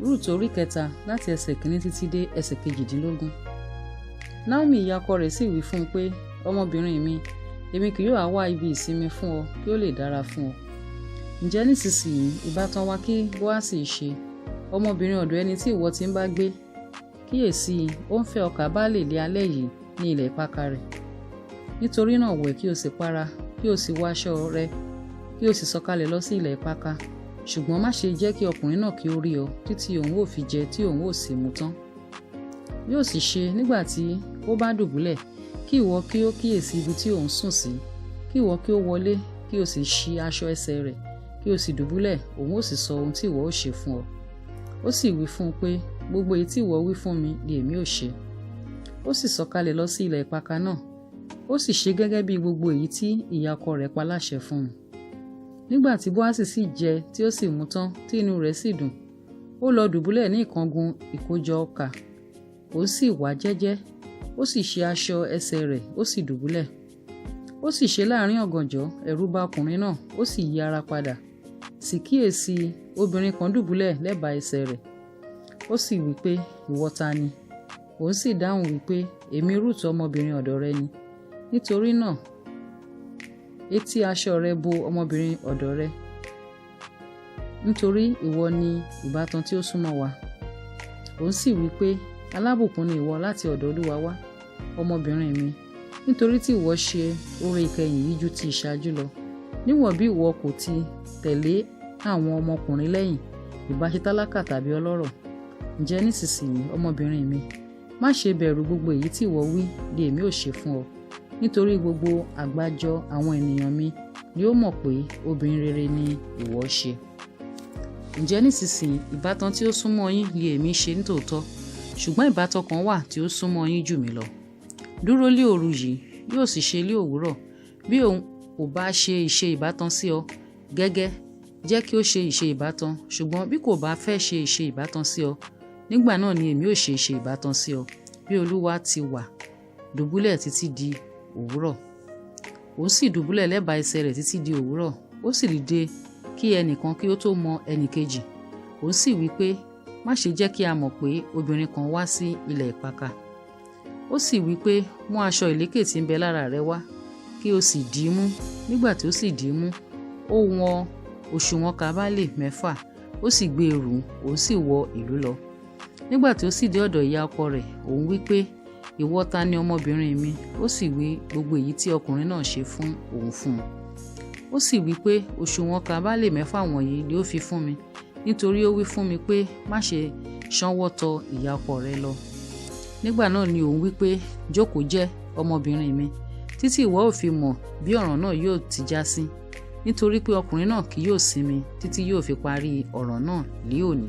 Rúùtù orí kẹta, láti ẹsẹ̀ kìíní títí dé ẹsẹ̀ 18. Naomi ìyá ọkọ rẹ̀ sì wí fún un pé, ọmọbìnrin mi, èmi kì yóò ha wá ibi ìsinmi fún ọ kí ó lè dára fún ọ. Ǹjẹ́ nísinsìnyí ìbátan wa kí Bóásì ṣe, ọmọbìnrin ọ̀dọ̀ ẹni tí ìwọ ti ń bá gbé. Kíyèsí, ó ń fẹ́ ọkà báálì lé alẹ́ yìí ní ilẹ̀ ìpakà rẹ̀. Nítorí náà wẹ̀ kí o sì para, kí o sì wọ aṣọ rẹ, kí o sì sọ̀kalẹ̀ lọ sí ilẹ̀ ìpakà. Ṣùgbọ́n má ṣe jẹ́ kí ọkùnrin náà kí ó rí ọ títí òun ó fi jẹ tí òun ó sì mu tán. Yóò sì ṣe nígbà tí ó bá dùbúlẹ̀, kí ìwọ kí ó kíyèsí ibi tí òun sùn sí, kí ìwọ kí ó wọlé, kí o sì ṣí aṣọ ẹsẹ̀ rẹ̀, kí o sì dùbúlẹ̀, òun ó sì sọ ohun tí ìwọ ó ṣe fún ọ. Ó sì wí fún un pé, gbogbo èyí tí ìwọ wí fún mi ni èmi ó ṣe. Ó sì sọ̀kalẹ̀ lọ sí ilẹ̀ ìpakà náà. Ó sì ṣe gẹ́gẹ́ bí gbogbo èyí tí ìyá ọkọ rẹ̀ pa láṣẹ fún un. Nígbà tí Bóásì sì jẹ tí ó sì mu tán, tí inú rẹ̀ sì dùn, ó lọ dùbúlẹ̀ ní ìkángun ìkójọ ọkà. Ó sì wá jẹ́jẹ́, ó sì ṣí aṣọ ẹsẹ̀ rẹ̀, ó sì dùbúlẹ̀. Ó sì ṣe láàrin ọ̀gànjọ́, ẹ̀rù bà ọkùnrin náà, ó sì yí ara padà. Sì kíyèsí, obìnrin kan dùbúlẹ̀ lẹ́bàá ẹsẹ̀ rẹ̀. Ó sì wí pé, ìwọ ta ni? Òun sì dáhùn wí pé, èmi Rúùtù ọmọbìnrin ọ̀dọ̀ rẹ ni. Nítorí náà, etí aṣọ rẹ bo ọmọbìnrin ọ̀dọ̀ rẹ, nítorí ìwọ ni ìbátan tí ó súnmọ́ wa. Òun sì wí pé, alábùkún ni ìwọ láti ọ̀dọ̀ Olúwa wá, ọmọbìnrin mi, nítorí tí ìwọ ṣe oore ìkẹyìn yìí ju ti ìṣáájú lọ. Níwọ̀n bí ìwọ kò ti tẹ̀lé àwọn ọmọkùnrin lẹ́yìn, ìbá ṣe tálákà tàbí ọlọ́rọ̀. Ǹjẹ́ nísinsìnyí, ọmọbìnrin mi, má ṣe bẹ̀rù, gbogbo èyí tí ìwọ wí ni èmi ó ṣe fún ọ, nítorí gbogbo àgbájọ àwọn ènìyàn mi ni ó mọ̀ pé obìnrin rere ni ìwọ ṣe. Ǹjẹ́ nísinsìnyí, ìbátan tí ó súnmọ́ yín ni èmi ṣe nítòótọ́, ṣùgbọ́n ìbátan kan wà tí ó súnmọ́ yín jù mí lọ. Dúró lé òru yìí, yóò sì ṣe lé òwúrọ̀, bí òun kò bá ṣe ìṣe ìbátan sí ọ gẹ́gẹ́, jẹ́ kí ó ṣe ìṣe ìbátan, ṣùgbọ́n bí kò bá fẹ́ ṣe ìṣe ìbátan sí ọ, nígbà náà ni èmi ó ṣe ìṣe ìbátan sí ọ, bí Olúwa ti wà, dùbúlẹ̀ títí di òwúrọ̀. Òun sì dùbúlẹ̀ lẹ́bàá ẹsẹ̀ rẹ̀ títí di òwúrọ̀, ó sì dìde kí ẹnìkan kí ó tó mọ ẹnìkejì. Òun sì wí pé, má ṣe jẹ́ kí a mọ̀ pé obìnrin kan wá sí ilẹ̀ ìpakà. Ó sì wí pé, mú aṣọ ìlékè tí ń bẹ lára rẹ wá, kí o sì dì í mú. Nígbà tí ó sì dì í mú, ó wọn òṣùwọ̀n ọkà báálì 6, ó sì gbé e rù, òun sì wọ ìlú lọ. Nígbà tí ó sì dé ọ̀dọ̀ ìyá ọkọ rẹ̀, òun wí pé, ìwọ ta ni ọmọbìnrin mi? Ó sì wí gbogbo èyí tí ọkùnrin náà ṣe fún òun fún un. Ó sì wí pé, òṣùwọ̀n ọkà báálì 6 wọ̀nyí ni ó fi fún mi, nítorí ó wí fún mi pé, má ṣe ṣánwọ́ tọ ìyá ọkọ rẹ lọ. Nígbà náà ni òun wí pé, jókòó jẹ́ ọmọbìnrin mi, títí ìwọ ò fi mọ̀ bí ọ̀ràn náà yóò ti já sí, nítorí pé ọkùnrin náà kì yóò sinmi títí yóò fi parí ọ̀ràn náà lé òní.